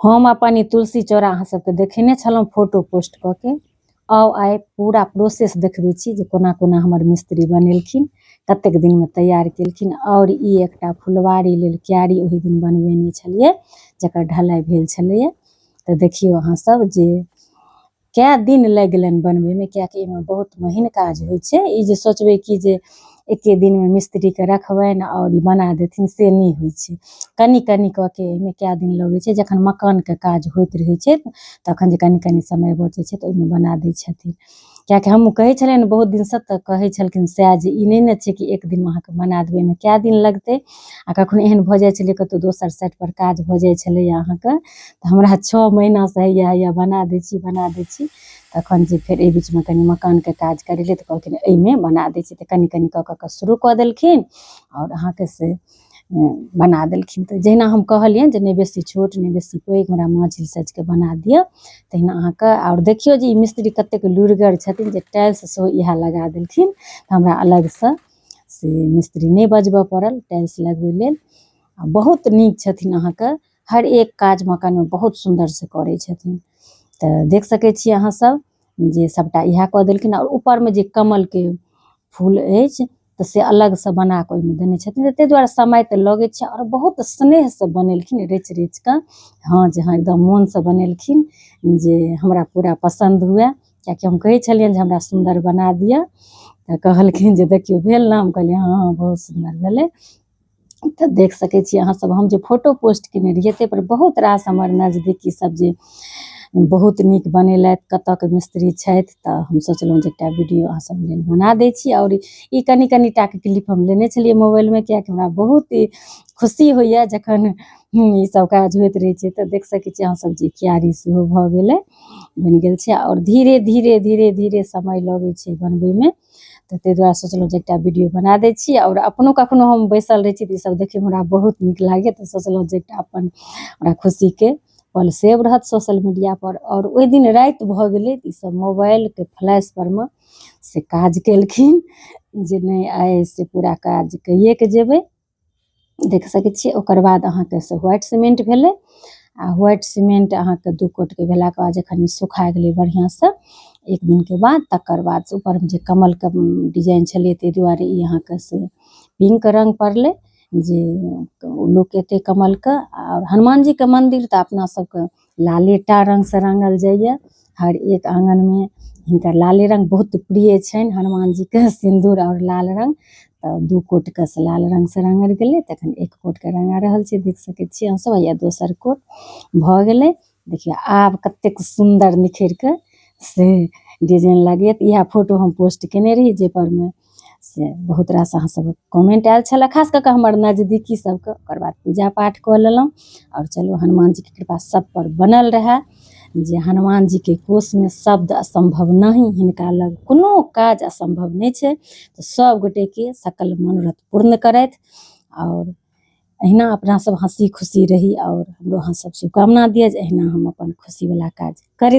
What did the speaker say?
हम अपन ई तुलसी चौरा अहाँ सबके देखेने छलहुँ फोटो पोस्ट कऽ के। आउ आइ पूरा प्रोसेस देखबै छी जे कोना कोना हमर मिस्त्री बनेलखिन, कतेक दिनमे तैयार केलखिन। आओर ई एकटा फुलवारी लेल क्यारी ओहि दिन बनबेने छलियै जकर ढलाइ भेल छलैया। तऽ देखियौ अहाँ सब जे कए दिन लागि गेलनि बनबैमे, किएकि एहिमे बहुत महीन काज होइ छै। ई जे सोचबै कि जे एके दिनमे मिस्त्रीके रखबनि आओर ई बना देथिन, से नहि होइ छै। कनि कनि कऽ के एहिमे कए दिन लगै छै। जखन मकानके काज होइत रहै छै तखन जे कनि कनि समय बचै छै तऽ ओहिमे बना दै छथिन। किएकि हमहूँ कहै छलियनि बहुत दिनसँ, तऽ कहै छलखिन सएह जे ई नहि ने छै कि एक दिनमे अहाँके बना देबै, एहिमे कए दिन लगतै। आ कखनो एहन भऽ जाइ छलै कतहु दोसर साइडपर काज भऽ जाइ छलैए अहाँके, तऽ हमरा 6 महीनासँ हैया हैया बना दै छी बना दै छी। तखन जे फेर एहि बीचमे कनि मकानके काज करेलियै तऽ कहलखिन एहिमे बना दै छी, तऽ कनि कनि कऽ कऽ के शुरू कऽ देलखिन आओर अहाँके से बना देलखिन। तऽ जहिना हम कहलियनि जे नहि बेसी छोट नहि बेसी पैघ, हमरा माझिल साइजके बना दिअ, तहिना अहाँके। आओर देखियौ जे ई मिस्त्री कतेक लुरिगर छथिन जे टाइल्स सेहो इएह लगा देलखिन। तऽ हमरा अलगसँ से मिस्त्री नहि बजबऽ पड़ल टाइल्स लगबै लेल। आ बहुत नीक छथिन अहाँके, हर एक काज मकानमे बहुत सुन्दरसँ करै छथिन। तऽ देख सकै छियै अहाँ सब जे सबटा इएह कऽ देलखिन। आओर ऊपरमे जे कमलके फूल अछि तऽ से अलगसँ बना कऽ ओहिमे देने छथिन, ताहि दुआरे समय तऽ लगै छै। आओर बहुत स्नेहसँ बनेलखिन रचि रचि कऽ, हँ जे हँ एकदम मोनसँ बनेलखिन जे हमरा पूरा पसन्द हुए। किएकि हम कहै छलियनि जे हमरा सुन्दर बना दिअ, तऽ कहलखिन जे देखियौ भेल ने, हम कहलियै हँ हँ बहुत सुन्दर भेलै। तऽ देख सकै छी अहाँ सब, हम जे फोटो पोस्ट केने रहियै ताहि पर बहुत रास हमर नजदीकी सब जे बहुत नीक बनेलथि, कतऽके मिस्त्री छथि। तऽ हम सोचलहुँ जे एकटा वीडियो अहाँ सब लेल बना दै छी। आओर ई कनि कनि टाके क्लिप हम लेने छलियै मोबाइलमे, किएकि हमरा बहुत खुशी होइए जखन ई सब काज होइत रहै छै। तऽ देख सकै छी अहाँ सब जे क्यारी सेहो भऽ गेलै, बनि गेल छै। आओर धीरे धीरे धीरे धीरे समय लगै छै बनबैमे, तऽ ताहि दुआरे सोचलहुँ जे एकटा वीडियो बना दै छी। आओर अपनो कखनो हम बैसल रहै छी तऽ ईसब देखैमे हमरा बहुत नीक लागैए, तऽ सोचलहुँ जे एकटा अपन हमरा खुशीके पल सेव रहत सोशल मीडियापर। आओर ओहि दिन राति भऽ गेलै तऽ ईसब मोबाइलके फ्लैश परमे से काज केलखिन जे नहि आइ से पूरा काज कैएके जेबै। देख सकै छियै। ओकर बाद अहाँके से व्हाइट सीमेंट भेलै, आ व्हाइट सीमेंट अहाँके 2 कोटके भेलाके बाद जखन ई सुखा गेलै बढ़िआँसँ एक दिनके बाद, तकर बाद से ऊपरमे जे कमलके डिजाइन छलै ताहि दुआरे ई अहाँके से पिंक रङ्ग पड़लै जे लोक एतै कमलके। आओर हनुमान जीके मन्दिर तऽ अपना सबके लालेटा रङ्गसँ रङ्गल जाइए, हर एक आङ्गनमे हिनकर लाले रङ्ग बहुत प्रिय छनि हनुमान जीके, सिन्दूर आओर लाल रङ्ग। तऽ 2 कोटके से लाल रङ्गसँ रङ्गल गेलै, तखन 1 कोटके रङ्गा रहल छै, देख सकै छियै अहाँसब। या दोसर कोट भऽ गेलै। देखियौ आब कतेक सुन्दर निखरि कऽ से डिजाइन लागैए। तऽ इएह फोटो हम पोस्ट केने रही, जाहिपरमे से बहुत रास अहाँ सबके कमेंट आयल छलए, खास कऽ कऽ हमर नजदीकी सबके। ओकर बाद पूजा पाठ कऽ लेलहुँ आओर चलू हनुमान जीके कृपा सब पर बनल रहए जे हनुमान जीके कोषमे शब्द असम्भव नहि, हिनका लग कोनो काज असम्भव नहि छै। तऽ सब गोटेके सकल मनोरथ पूर्ण करथि आओर अहिना अपना सब हँसी खुशी रही। आओर हमरो अहाँ सब शुभकामना दिअ जे अहिना हम अपन खुशीवला काज करैत।